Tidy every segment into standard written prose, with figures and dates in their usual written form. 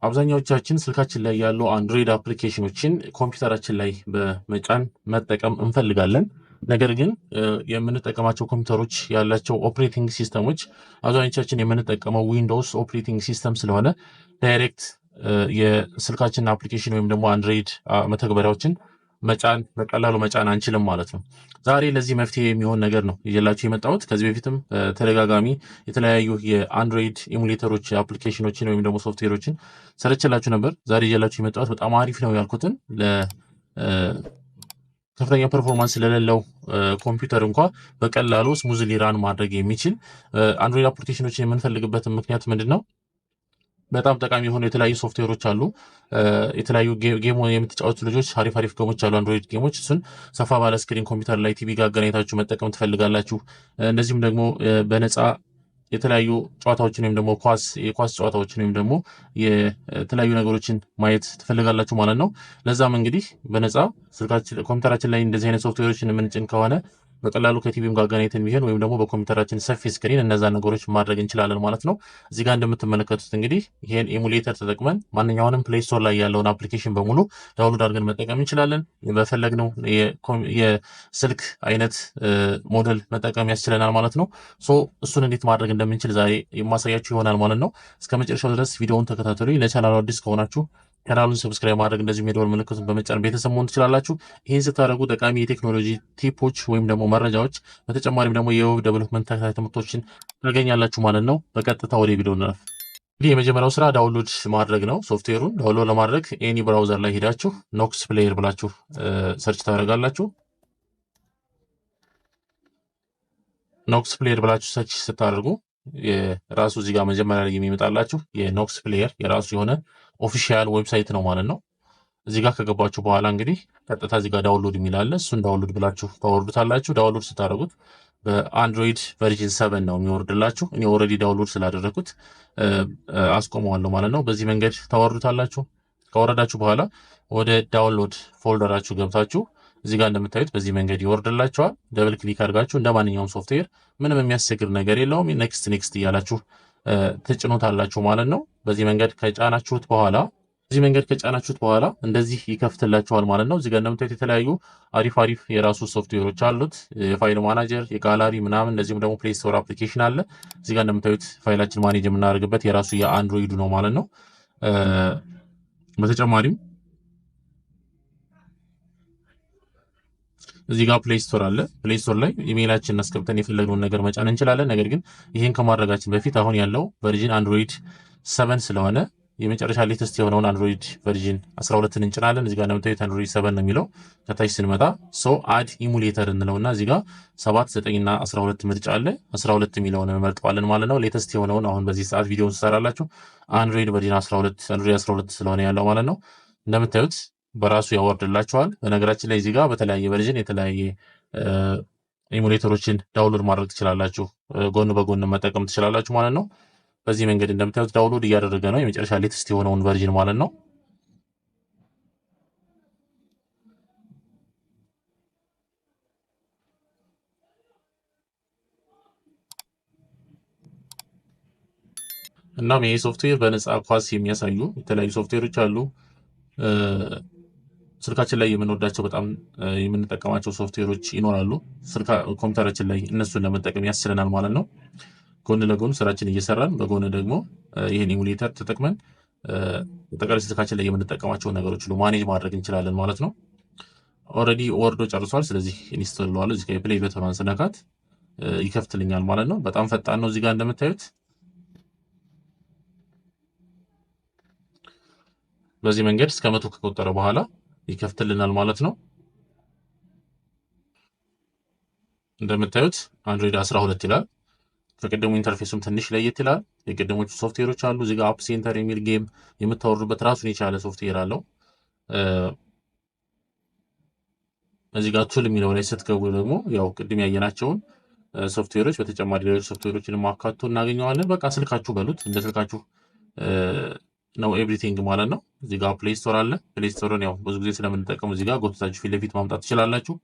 አብዛኛዎቻችን ስልካችን ላይ ያሉ Android application ኦችን ኮምፒውተራችን ላይ በመጫን መጠቀም እንፈልጋለን። ነገር ግን የምንጠቀማቸው ኮምፒውተሮች ያላቸው operating system ኦች አብዛኞቻችን የምንጠቀመው Windows operating system ስለሆነ direct የስልካችንን application ወይም ደግሞ Android መተግበሪያዎችን መጫን በቀላሉ መጫን አንችልም ማለት ነው። ዛሬ ለዚህ መፍትሄ የሚሆን ነገር ነው ይዤላችሁ የመጣሁት። ከዚህ በፊትም ተደጋጋሚ የተለያዩ የ Android emulator ኦች application ኦችን ወይም ደግሞ ሶፍትዌሮችን ሰርቼላችሁ ነበር። ዛሬ ይዤላችሁ የመጣሁት በጣም አሪፍ ነው ያልኩትን ከፍተኛ performance ለሌለው ኮምፒውተር እንኳ በቀላሉ smoothly run ማድረግ የሚችል Android application ኦችን የምንፈልግበትን ምክንያት ምንድን ነው? በጣም ጠቃሚ የሆኑ የተለያዩ ሶፍትዌሮች አሉ። የተለያዩ game የምትጫወቱ ልጆች አሪፍ አሪፍ game ኦች አሉ፣ Android game ኦች። እሱን ሰፋ ባለ screen ኮምፒውተር ላይ ቲቪ ጋር አገናኝታችሁ መጠቀም ትፈልጋላችሁ። እንደዚሁም ደግሞ በነፃ የተለያዩ ጨዋታዎችን ወይም ደግሞ የኳስ ጨዋታዎችን ወይም ደግሞ የተለያዩ ነገሮችን ማየት ትፈልጋላችሁ ማለት ነው። ለዛም እንግዲህ በነፃ ስልካችን ኮምፒውተራችን ላይ እንደዚህ አይነት ሶፍትዌሮችን የምንጭን ከሆነ በቀላሉ ከቲቪም ጋር አገናኝተን ቢሆን ወይም ደግሞ በኮምፒውተራችን ሰፊ screen እነዛን ነገሮች ማድረግ እንችላለን ማለት ነው። እዚህ ጋር እንደምትመለከቱት እንግዲህ ይሄን emulator ተጠቅመን ማንኛውንም Play Store ላይ ያለውን application በሙሉ download አድርገን መጠቀም እንችላለን። በፈለግነው የስልክ አይነት ሞዴል መጠቀም ያስችለናል ማለት ነው። So እሱን እንዴት ማድረግ እንደምንችል ዛሬ የማሳያችሁ ይሆናል ማለት ነው። እስከ መጨረሻው ድረስ ቪዲዮውን ተከታተሉ። ለቻናሉ አዲስ ከሆናችሁ ቻናሉን subscribe ማድረግ እንደዚሁም የደወል ምልክቱን በመጫን ቤተሰብ መሆን ትችላላችሁ። ይህን ስታደርጉ ጠቃሚ የቴክኖሎጂ tip ኦች ወይም ደግሞ መረጃዎች በተጨማሪም ደግሞ የ web development ተከታታይ ትምህርቶችን ታገኛላችሁ ማለት ነው። በቀጥታ ወደ ቪዲዮ እንለፍ። እንግዲህ የመጀመሪያው ስራ download ማድረግ ነው። ሶፍትዌሩን download ለማድረግ any browser ላይ ሄዳችሁ Nox Player ብላችሁ search ታደርጋላችሁ። Nox Player ብላችሁ search ስታደርጉ የራሱ እዚህ ጋር መጀመሪያ ላይ የሚመጣላችሁ የ Nox Player የራሱ የሆነ official website ነው ማለት ነው። እዚህ ጋር ከገባችሁ በኋላ እንግዲህ ቀጥታ እዚህ ጋር download የሚል አለ። እሱን download ብላችሁ ታወርዱታላችሁ። Download ስታደርጉት በ Android version 7 ነው የሚወርድላችሁ። እኔ already download ስላደረኩት አስቆመዋለሁ ማለት ነው። በዚህ መንገድ ታወርዱታላችሁ። ካወረዳችሁ በኋላ ወደ download folder ኣችሁ ገብታችሁ እዚህ ጋር እንደምታዩት በዚህ መንገድ ይወርድላችኋል። Double click አድርጋችሁ እንደ ማንኛውም ሶፍትዌር ምንም የሚያስቸግር ነገር የለውም። Next next እያላችሁ ትጭኑታላችሁ ማለት ነው። በዚህ መንገድ ከጫናችሁት በኋላ እንደዚህ ይከፍትላችኋል ማለት ነው። እዚህ ጋር እንደምታዩት የተለያዩ አሪፍ አሪፍ የራሱ ሶፍትዌሮች አሉት። የ file manager፣ የ gallery ምናምን እንደዚሁም ደግሞ Play Store application አለ። እዚህ ጋር እንደምታዩት ፋይላችን manage የምናደርግበት የራሱ የ Android ኡ ነው ማለት ነው። በተጨማሪም እዚህ ጋር Play Store አለ። Play Store ላይ ኢሜይላችንን አስገብተን የፈለግነውን ነገር መጫን እንችላለን። ነገር ግን ይሄን ከማድረጋችን በፊት አሁን ያለው version Android 7 ስለሆነ የመጨረሻ latest የሆነውን Android version 12ን እንጭናለን። እዚህ ጋር እንደምታዩት Android 7 ነው የሚለው። ከታች ስንመጣ so add emulator እንለውና እዚህ ጋር 7፣ 9 እና 12 ምርጫ አለ። 12 የሚለውን እንመርጠዋለን ማለት ነው። Latest የሆነውን አሁን በዚህ ሰዓት ቪዲዮውን ትሰራላችሁ Android version 12 Android 12 ስለሆነ ያለው ማለት ነው። እንደምታዩት በራሱ ያወርድላችኋል። በነገራችን ላይ እዚህ ጋር በተለያየ version የተለያየ emulator ኦችን download ማድረግ ትችላላችሁ። ጎን በጎን መጠቀም ትችላላችሁ ማለት ነው። በዚህ መንገድ እንደምታዩት download እያደረገ ነው የመጨረሻ latest የሆነውን version ማለት ነው። እናም ይሄ ሶፍትዌር በነፃ ኳስ የሚያሳዩ የተለያዩ ሶፍትዌሮች አሉ። ስልካችን ላይ የምንወዳቸው በጣም የምንጠቀማቸው ሶፍትዌሮች ይኖራሉ። ኮምፒውተራችን ላይ እነሱን ለመጠቀም ያስችለናል ማለት ነው። ጎን ለጎን ስራችን እየሰራን በጎን ደግሞ ይሄን emulator ተጠቅመን አጠቃላይ ስልካችን ላይ የምንጠቀማቸው ነገሮች ሁሉ manage ማድረግ እንችላለን ማለት ነው። Already ወርዶ ጨርሷል። ስለዚህ install እለዋለሁ። እዚህ ጋር የ play button ኗን ስነካት ይከፍትልኛል ማለት ነው። በጣም ፈጣን ነው። እዚህ ጋር እንደምታዩት በዚህ መንገድ እስከ 100 ከቆጠረ በኋላ ይከፍትልናል ማለት ነው። እንደምታዩት Android 12 ይላል። ከቀደሙ interface ኡም ትንሽ ለየት ይላል። የቀደሞቹ ሶፍትዌሮች አሉ። እዚህ ጋር App Center የሚል game የምታወርዱበት ራሱን የቻለ ሶፍትዌር አለው። እዚህ ጋር tool የሚለው ላይ ስትገቡ ደግሞ ያው ቅድም ያየናቸውን ሶፍትዌሮች በተጨማሪ ሌሎች ሶፍትዌሮችን ማካቶ እናገኘዋለን። በቃ ስልካችሁ በሉት እንደ ስልካችሁ ነው everything ማለት ነው። እዚህ ጋር Play Store አለ። Play Store ን ያው ብዙ ጊዜ ስለምንጠቀሙ እዚህ ጋር ጎትታችሁ ፊት ለፊት ማምጣት ትችላላችሁ።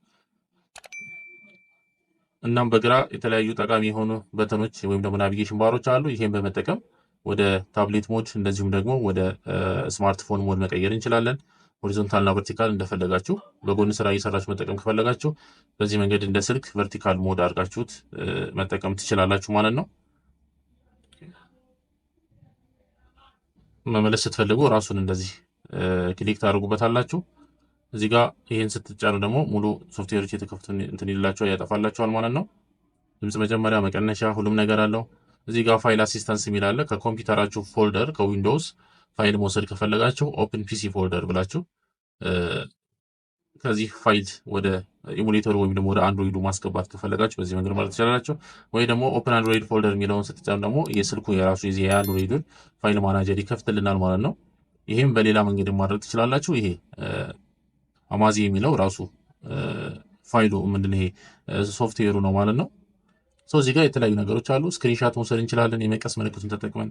እናም በግራ የተለያዩ ጠቃሚ የሆኑ button ኦች ወይም ደግሞ navigation bar ኦች አሉ። ይሄን በመጠቀም ወደ tablet mode እንደዚሁም ደግሞ ወደ smartphone mode መቀየር እንችላለን። Horizontal እና vertical እንደፈለጋችሁ በጎን ስራ እየሰራችሁ መጠቀም ከፈለጋችሁ በዚህ መንገድ እንደ ስልክ vertical mode አድርጋችሁት መጠቀም ትችላላችሁ ማለት ነው። መመለስ ስትፈልጉ ራሱን እንደዚህ click ታደርጉበታላችሁ። እዚህ ጋር ይህን ስትጫኑ ደግሞ ሙሉ ሶፍትዌሮች የተከፈቱ እንትን ይላችኋል፣ ያጠፋላችኋል ማለት ነው። ድምፅ መጀመሪያ፣ መቀነሻ፣ ሁሉም ነገር አለው። እዚህ ጋር file assistance የሚል አለ። ከኮምፒውተራችሁ folder ከ Windows ፋይል መውሰድ ከፈለጋችሁ open PC folder ብላችሁ ከዚህ ፋይል ወደ emulator ኡ ወይም ደግሞ ወደ አንድሮይዱ ማስገባት ከፈለጋችሁ በዚህ መንገድ ማለት ትችላላችሁ። ወይ ደግሞ open Android folder የሚለውን ስትጫኑ ደግሞ የስልኩ የራሱ የዚህ የአንድሮይዱን file manager ይከፍትልናል ማለት ነው። ይህም በሌላ መንገድ ማድረግ ትችላላችሁ። ይሄ አማዚ የሚለው ራሱ ፋይሉ ምንድን ይሄ ሶፍትዌሩ ነው ማለት ነው። So እዚህ ጋር የተለያዩ ነገሮች አሉ። Screenshot መውሰድ እንችላለን። የመቀስ ምልክቱን ተጠቅመን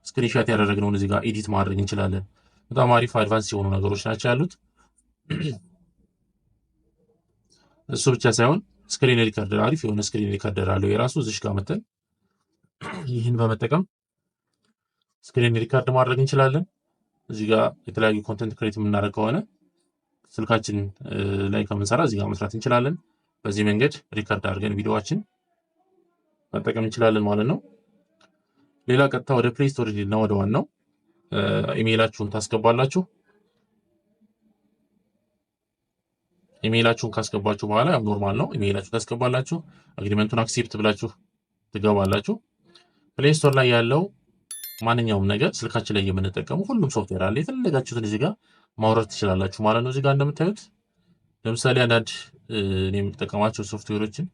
screenshot ያደረግነውን እዚህ ጋር edit ማድረግ እንችላለን። በጣም አሪፍ advance የሆኑ ነገሮች ናቸው ያሉት። እሱ ብቻ ሳይሆን screen recorder፣ አሪፍ የሆነ screen recorder አለው የራሱ። እዚህ ጋር መተን ይህን በመጠቀም screen record ማድረግ እንችላለን። እዚህ ጋር የተለያዩ content create የምናደርግ ከሆነ ስልካችን ላይ ከምንሰራ እዚህ ጋር መስራት እንችላለን። በዚህ መንገድ record አድርገን ቪዲዮዋችን መጠቀም እንችላለን ማለት ነው። ሌላ ቀጥታ ወደ Play Store እና ወደ ዋናው ኢሜይላችሁን ታስገባላችሁ። ኢሜይላችሁን ካስገባችሁ በኋላ ያው normal ነው። ኢሜይላችሁን ታስገባላችሁ። Agreement ኡን accept ብላችሁ ትገባላችሁ። Play Store ላይ ያለው ማንኛውም ነገር ስልካችን ላይ የምንጠቀሙ ሁሉም ሶፍትዌር አለ። የፈለጋችሁትን እዚህ ጋር ማውረድ ትችላላችሁ ማለት ነው። እዚህ ጋር እንደምታዩት ለምሳሌ አንዳንድ እኔ የምጠቀማቸው ሶፍትዌሮችን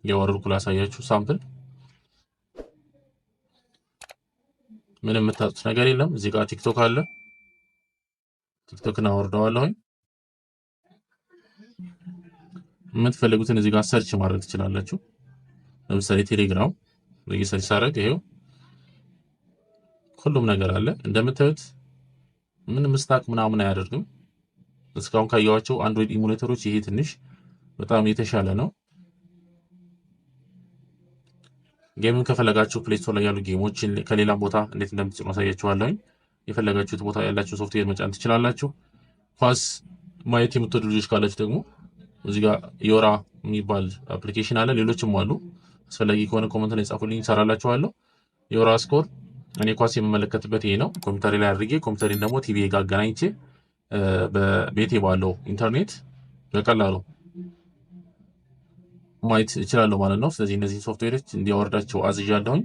እያወረድኩ ላሳያችሁ። Sample ምንም የምታጡት ነገር የለም። እዚህ ጋር ቲክቶክ አለ። ቲክቶክን አወርደዋለሁኝ። የምትፈልጉትን እዚህ ጋር search ማድረግ ትችላላችሁ። ለምሳሌ ቴሌግራም ብዬ search ሳደርግ ይሄው ሁሉም ነገር አለ። እንደምታዩት ምንም stuck ምናምን አያደርግም። እስካሁን ካየኋቸው አንድሮይድ emulator ኦች ይሄ ትንሽ በጣም የተሻለ ነው። Game ን ከፈለጋችሁ Play Store ላይ ያሉ game ኦችን ከሌላም ቦታ እንዴት እንደምትጭኑ አሳያችኋለሁኝ። የፈለጋችሁት ቦታ ያላችሁ ሶፍትዌር መጫን ትችላላችሁ። ኳስ ማየት የምትወዱ ልጆች ካላችሁ ደግሞ እዚህ ጋር ዮራ የሚባል application አለ። ሌሎችም አሉ። አስፈላጊ ከሆነ comment ላይ ጻፉልኝ፣ እሰራላችኋለሁ። ዮራ ስኮር እኔ ኳስ የምመለከትበት ይሄ ነው። ኮምፒውተሬ ላይ አድርጌ ኮምፒውተሬን ደግሞ ቲቪ ጋር አገናኝቼ በቤቴ ባለው ኢንተርኔት በቀላሉ ማየት እችላለሁ ማለት ነው። ስለዚህ እነዚህን ሶፍትዌሮች እንዲያወርዳቸው አዝዣለሁኝ።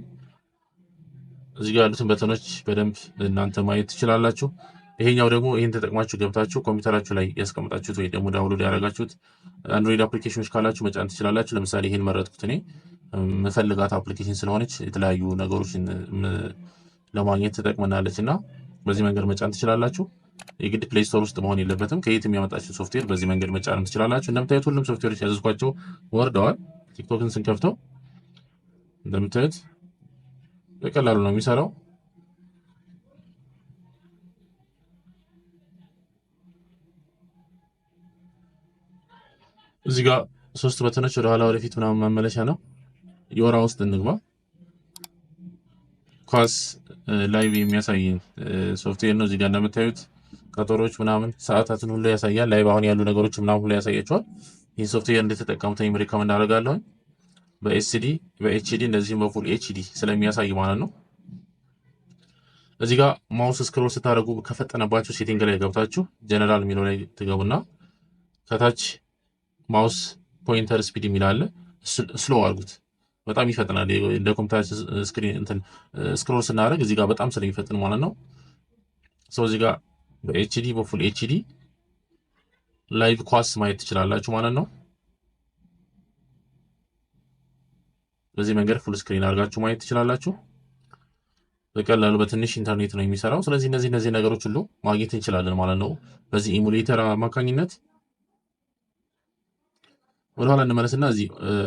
እዚህ ጋር ያሉትን button ኦች በደንብ እናንተ ማየት ትችላላችሁ። ይሄኛው ደግሞ ይህን ተጠቅማችሁ ገብታችሁ ኮምፒውተራችሁ ላይ ያስቀምጣችሁት ወይ ደግሞ download ያደረጋችሁት አንድሮይድ application ኦች ካላችሁ መጫን ትችላላችሁ። ለምሳሌ ይህን መረጥኩት እኔ የምፈልጋት application ስለሆነች የተለያዩ ነገሮችን ለማግኘት ትጠቅመናለች እና በዚህ መንገድ መጫን ትችላላችሁ። የግድ Play Store ውስጥ መሆን የለበትም። ከየት የሚያመጣችሁ ሶፍትዌር በዚህ መንገድ መጫንም ትችላላችሁ። እንደምታዩት ሁሉም ሶፍትዌሮች ያዘዝኳቸው ወርደዋል። ቲክቶክን ስንከፍተው እንደምታዩት በቀላሉ ነው የሚሰራው። እዚህ ጋር ሶስት button ኦች ወደኋላ ወደፊት ምናምን መመለሻ ነው። ዮራ ውስጥ እንግባ። ኳስ live የሚያሳይ ሶፍትዌር ነው። እዚህ ጋር እንደምታዩት ቀጠሮች ምናምን ሰዓታትን ሁሉ ያሳያል። Live አሁን ያሉ ነገሮች ምናምን ሁሉ ያሳያቸዋል። ይህ ሶፍትዌር እንደተጠቀሙት እኔም recommend አደርጋለሁ። በ SD፣ በ HD እንደዚሁም በ full HD ስለሚያሳይ ማለት ነው። እዚህ ጋር mouse scroll ስታደርጉ ከፈጠነባችሁ setting ላይ ገብታችሁ ጀነራል የሚለው ላይ ትገቡና ከታች mouse pointer speed የሚል አለ። Slow አድርጉት። በጣም ይፈጥናል። እንደ ኮምፒውተር screen እንትን scroll ስናደርግ እዚህ ጋር በጣም ስለሚፈጥን ማለት ነው። So እዚህ ጋር በ HD፣ በ full HD live ኳስ ማየት ትችላላችሁ ማለት ነው። በዚህ መንገድ full screen አድርጋችሁ ማየት ትችላላችሁ። በቀላሉ በትንሽ ኢንተርኔት ነው የሚሰራው። ስለዚህ እነዚህ ነገሮች ሁሉ ማግኘት እንችላለን ማለት ነው በዚህ emulator አማካኝነት። ወደኋላ እንመለስና እዚህ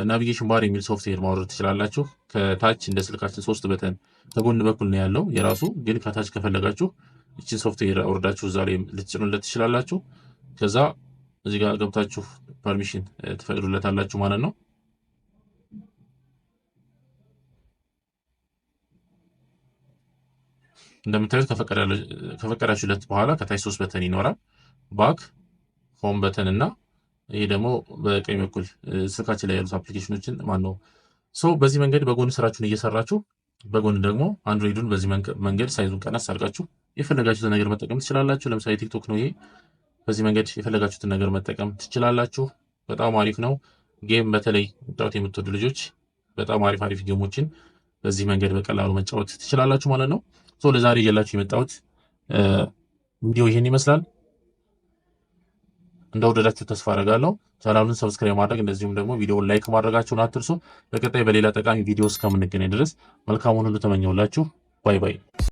navigation bar የሚል ሶፍትዌር ማውረድ ትችላላችሁ። ከታች እንደ ስልካችን ሶስት button ከጎን በኩል ነው ያለው የራሱ፣ ግን ከታች ከፈለጋችሁ ይችን ሶፍትዌር አውርዳችሁ እዛ ላይ ልትጭኑለት ትችላላችሁ። ከዛ እዚህ ጋር ገብታችሁ permission ትፈቅዱለታላችሁ ማለት ነው። እንደምታዩት ከፈቀዳችሁለት በኋላ ከታች ሶስት button ይኖራል። Back፣ home button እና ይሄ ደግሞ በቀኝ በኩል ስልካችን ላይ ያሉት application ኖችን ማን ነው። So በዚህ መንገድ በጎን ስራችሁን እየሰራችሁ በጎን ደግሞ አንድሮይዱን በዚህ መንገድ size ኡን ቀነስ አድርጋችሁ የፈለጋችሁትን ነገር መጠቀም ትችላላችሁ። ለምሳሌ ቲክቶክ ነው ይሄ። በዚህ መንገድ የፈለጋችሁትን ነገር መጠቀም ትችላላችሁ። በጣም አሪፍ ነው። Game በተለይ መጫወት የምትወዱ ልጆች በጣም አሪፍ አሪፍ game ኦችን በዚህ መንገድ በቀላሉ መጫወት ትችላላችሁ ማለት ነው። So ለዛሬ ይዤላችሁ የመጣሁት ቪዲዮ ይህን ይመስላል። እንደወደዳችሁ ተስፋ አደርጋለሁ። ቻናሉን subscribe ማድረግ እንደዚሁም ደግሞ ቪዲዮውን like ማድረጋችሁን አትርሱ። በቀጣይ በሌላ ጠቃሚ ቪዲዮ እስከምንገናኝ ድረስ መልካሙን ሁሉ ተመኘሁላችሁ። Bye bye።